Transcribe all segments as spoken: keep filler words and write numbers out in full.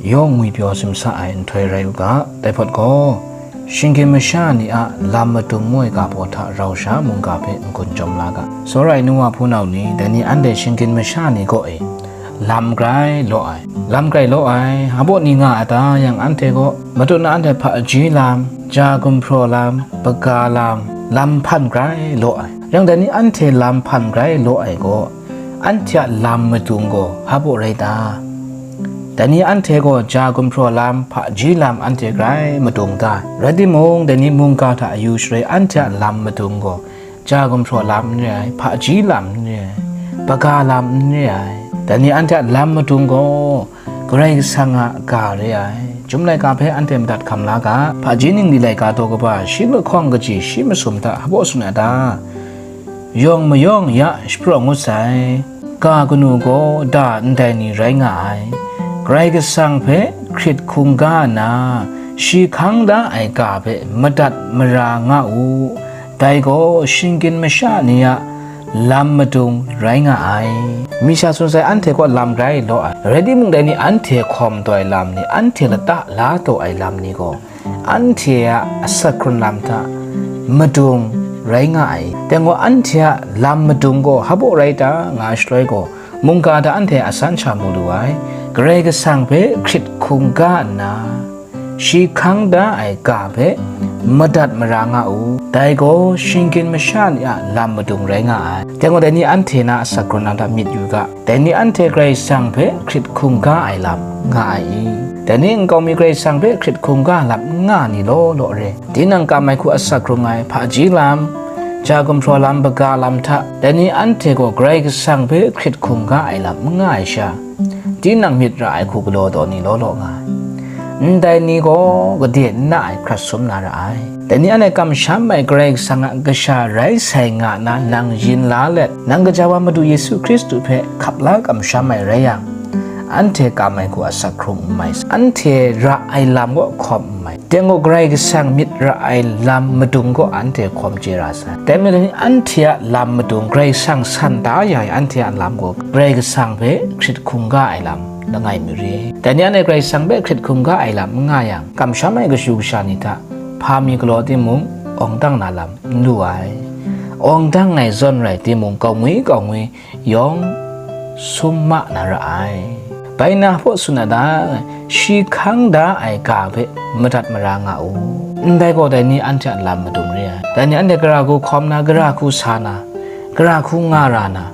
yawng ngwipyaw simsa ai nhtoi rai u ga, dai hpawt gaw, shinggyim masha ni a lam madung ngu ai ga baw hta rau sha mungga hpe n-gun jawm la ga. Tsawra ai nu wa hpunau ni, dai ni anhte shinggyim masha ni gaw e, lam grai law ai, lam grai law ai, hpa baw ni nga a ta yang, anhte gaw matut na anhte hpaji lam, ja gumhpraw lam, hpaga lam, lam hpan grai law ai. Yang dai ni anhte lam hpan grai law ai gaw, anhte a lam madung gaw hpa baw rai ta? Dai ni anhte gaw ja gumhpraw lam, hpaji lam anhte grai madung da. Rai timung, dai ni mungga hta ayu shaloi anhte a lam madung gaw ja gumhpraw lam n re ai, hpaji lam n re ai, hpaga lam n re ai. Dai ni anhte a lam madung gaw Karai Kasang a ga re ai. Chyum laika hpe anhte madat hkam la ga, hpaji ningli laika daw kaba shi lahkawng kaji shi masum hta hpa baw tsun ai ta? Yawng mayawng ya shapraw ngut sai, ga kanu gaw da ndai ni rai nga ai. Karai Kasang hpe hkrit hkungga nna, shi hkang da ai ga hpe madat mara nga u, dai gaw shinggyim masha ni a lam madung rai nga ai. Mi sha tsun sai, anhte kaw lam grai law ai, rai timung, dai ni anhte hkawm taw ai lam ni, anhte lata la taw ai lam ni gaw, anhte a asak hkrun lam hta madung rai nga ai. Dai gaw, anhte a lam madung gaw hpa baw rai ta nga shaloi gaw, mungga hta anhte a san sha mu lu ai, Karai Kasang hpe hkrit hkungga nna, shi hkang da ai ga hpe madat mara nga u, dai gaw shinggyim masha ni a lam madung rai nga ai. Dai gaw, dai ni anhte na asak hkrun lam hta myit yu ga, dai ni anhte Karai Kasang hpe hkrit hkungga ai lam nga ai i? Dai ni nkau mi Karai Kasang hpe hkrit hkungga lam n nga ni law law re. Tinang kam ai hku asak hkrung ai hpaji lam, ja gumhpraw lam, hpaga lam hta, dai ni anhte gaw Karai Kasang hpe hkrit hkungga ai lam n nga ai sha, tinang myit ra ai hku galaw taw ni law law nga ai. Ndai ni gaw gade n na ai hkrat sum na ra ai. Dai ni anhte kamsham ai Karai Kasang a kasha rai sai nga na nang yin la let, nang kaja wa Madu Yesu Hkristu hpe hkap la kamsham ai rai yang, anhte kam ai hku asak hkrung n mai, anhte ra ai lam kaw hkawm n mai. Dai gaw Karai Kasang myit ra ai lam madung gaw anhte hkawm chye ra sai. Dai majaw ni anhte a lam madung, Karai Kasang san da ya ai anhte a lam gaw Karai Kasang hpe hkrit hkungga ai lam langai mi re. Dai ni anhte Karai Kasang hpe hkrit hkungga ai lam n nga yang, kamsham ai kashu kasha ni hta hpa mi galaw timung, awng dang na lam n lu ai. Awng dang ai zawn rai timung, kau ngwi kau ngwi yawng sum ma na ra ai. Bai na hpaw tsun na ta? Shi hkang da ai ga hpe madat mara nga u. Ndai gaw, dai ni anhte a lam madung re ai. Dai ni anhte gara hku hkawm na, gara hku sa na, gara hku nga ra na,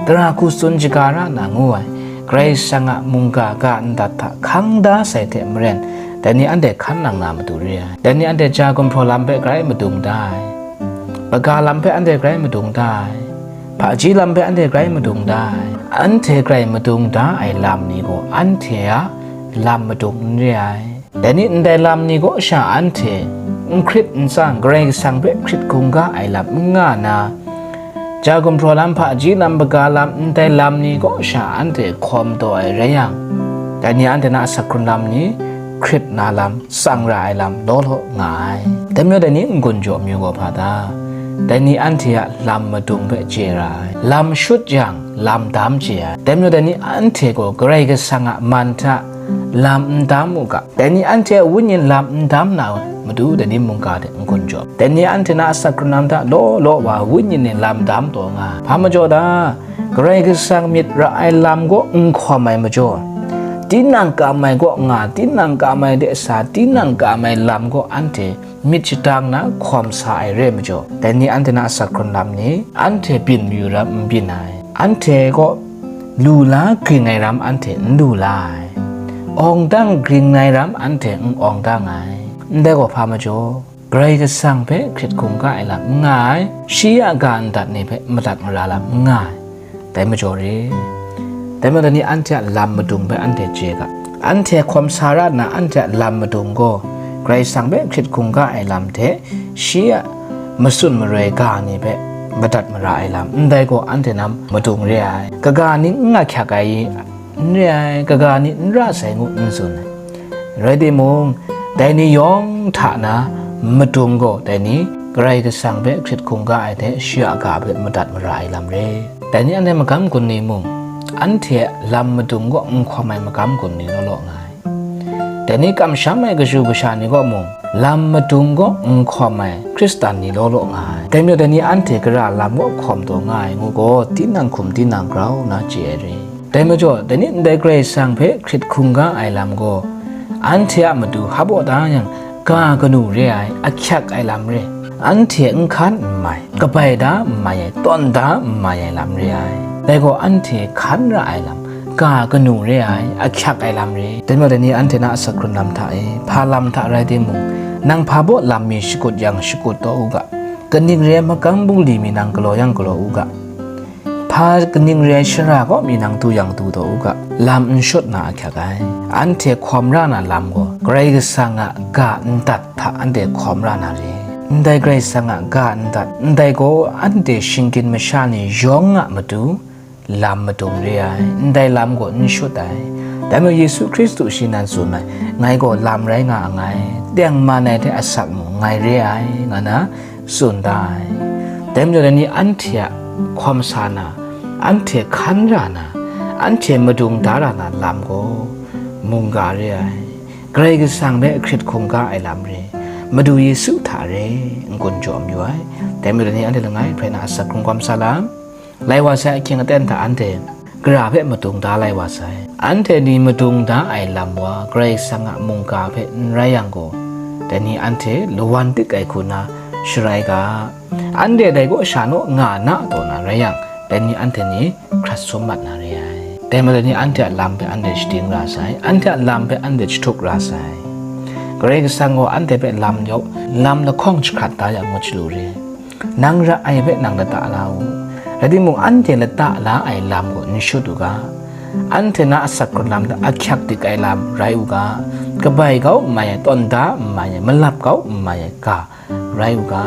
gara hku tsun shaga ra na ngu ai, Karai Kasang a mungga ga ndat hta hkang da sai hte maren, dai ni anhte hkan nang na matu re ai. Dai ni anhte ja gumhpraw lam hpe grai madung da ai. Hpaga lam hpe anhte grai madung da ai. Hpaji lam hpe anhte grai madung da ai. Anhte grai madung da ai lam ni gaw anhte a lam madung n re ai. Dai ni ndai lam ni kaw sha anhte n hkrit n tsang, Karai Kasang hpe hkrit hkungga ai lam n nga na, ja gumhpraw lam, hpaji lam, hpaga lam, ndai lam ni kaw sha anhte hkawm taw ai rai yang, dai ni anhte na asak hkrun lam ni hkrit na lam, tsang ra ai lam law law nga ai. Dai majaw dai ni n-gun jaw amyu gaw hpa ta? Dai ni anhte a lam madung hpe chye ra ai. Lam shut yang, lam dam chye ai. Dai majaw dai ni anhte gaw Karai Kasang a man hta lam n dam u ga, dai ni anhte a wenyi lam n dam na matu, dai ni mungga hte n-gun jaw. Dai ni anhte na asak hkrun lam hta law law wa wenyi ni lam dam taw nga ai. Hpa majaw ta? Karai Kasang myit ra ai lam kaw n hkawm ai majaw, tinang kam ai kaw nga, tinang kam ai de sa, tinang kam ai lam kaw anhte myit shadang na hkawm sa ai re ai majaw, dai ni anhte na asak hkrun lam ni anhte byin mayu ram n byin ai, anhte kaw lu la ging ai ram anhte n lu la ai, awng dang ging ai ram anhte n awng dang ai. Ndai gaw hpa majaw, Karai Kasang hpe hkrit hkungga ai lam n nga ai, shi a ga ndat ni hpe madat mara lam n nga ai. Dai majaw re. Dai majaw dai ni anhte a lam madung hpe anhte chye ga, anhte hkawm sa ra nna, anhte a lam madung gaw Karai Kasang hpe hkrit hkungga ai lam hte shi a matsun maroi ga ni hpe madat mara ai lam, ndai gaw anhte na madung re ai. Kaga ni n nga hkyak ai i? N re ai, kaga ni n ra sai ngu n tsun ai. Rai timung, dai ni yawng hta na madung gaw dai ni Karai Kasang hpe hkrit hkungga ai hte shi a ga hpe madat mara ai lam re. Dai ni anhte magam gun ni mung, anhte lam madung kaw n hkawm ai magam gun ni law law nga ai. Dai ni kamsham ai kashu kasha ni kaw mung, lam madung kaw n hkawm ai Hkristan ni law law nga ai. Dai majaw dai ni anhte gara lam kaw hkawm taw nga ai ngu gaw, tinang hkum tinang grau nna chye ai re. Dai majaw, dai ni ndai Karai Kasang hpe hkrit hkungga ai lam gaw, anhte a matu hap aw da yang, ga kanu re ai, ahkyak ai lam re. Anhte n hkan n mai, kabai da n mai ai, tawn da n mai ai lam re ai. Dai gaw anhte hkan ra ai lam, ga kanu re ai, ahkyak ai lam re. Dai majaw dai ni anhte na asak hkrun lam hta e, hpa lam hta rai timung, nang hpa baw lam mi shakut yang shakut taw u ga, kaning re ai makam bungli mi nang galaw yang galaw u ga, hpa kaning re ai shara kaw mi nang du yang du taw u ga, lam n shut na ahkyak ai. Anhte hkawm ra na lam gaw, Karai Kasang a ga n dat hta anhte hkawm ra na re. Ndai Karai Kasang a ga n dat, ndai gaw anhte shinggyim masha ni yawng a matu lam madung re ai, ndai lam gaw n shut ai. Dai majaw Yesu Hkristu shi nan tsun ai, ngai gaw lam rai nga nngai, tengman ai hte asak mung ngai re ai, nga na tsun da ai. Dai majaw dai ni anhte a hkawm sa na, anhte hkan ra na, anhte madung da ra na lam gaw mungga re ai, Karai Kasang hpe hkrit hkungga ai lam re, Madu Yesu hta re n gun jaw mayu ai. Dai majaw dai ni anhte langai hpe na asak hkrung hkawm sa lam, lai wa sai ahkying aten hta anhte gara hpe madung da lai wa sai. Anhte ni madung da ai lam wa Karai Kasang a mungga hpe n rai yang gaw, dai ni anhte lawan dik ai hku na sharai ga, anhte dai kaw sha naw nga na taw na rai yang, dai ni anhte ni hkrat sum mat na re ai. Dai majaw dai ni anhte a lam hpe anhte shading ra sai, anhte a lam hpe anhte jahtuk ra sai. Karai Kasang gaw anhte hpe lam yawk, lam lahkawng jahkrat da yang ngut chyalu re. Nang ra ai hpe nang lata la u. Rai timung, anhte lata la ai lam gaw n shut u ga. Anhte na asak hkrun lam hta ahkyak dik ai lam rai u ga. Kabai kau n mai ai, tawn da n mai ai, malap kau n mai ai ga rai u ga.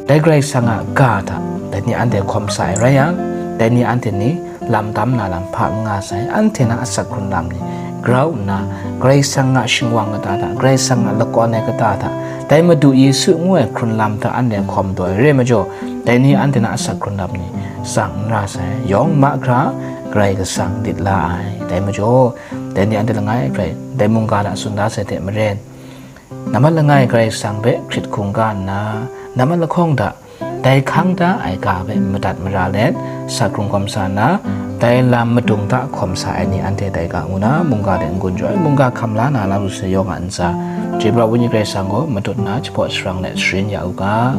Dai Karai Kasang a ga hta dai ni anhte hkawm sa ai rai yang, dai ni anhte ni lam tam na lam hpa n nga sai, anhte na asak hkrun lam ni grau nna, Karai Kasang a shingwang kata hta, Karai Kasang a lakawn ai kata hta, dai Madu Yesu ngu ai hkrun lam hta anhte hkawm taw ai re ai majaw, dai ni anhte na asak hkrun lam ni tsang n ra sai, yawng mahkra Karai Kasang dit la ai. Dai majaw, dai ni anhte langai hpe dai mungga hta tsun da sai hte maren, nambat langai Karai Kasang hpe hkrit hkungga nna, nambat lahkawng hta dai hkang da ai ga hpe madat mara let, asak hkrung hkawm sa nna, dai lam madung hta hkawm sa ai ni anhte dai ga ngu na, mungga de n-gun jaw ai, mungga hkam la na lam lu sai yawng a ntsa, Chyoi pra Wenyi Karai Kasang gaw matut nna jahpaw sharang let sharin ya u ga.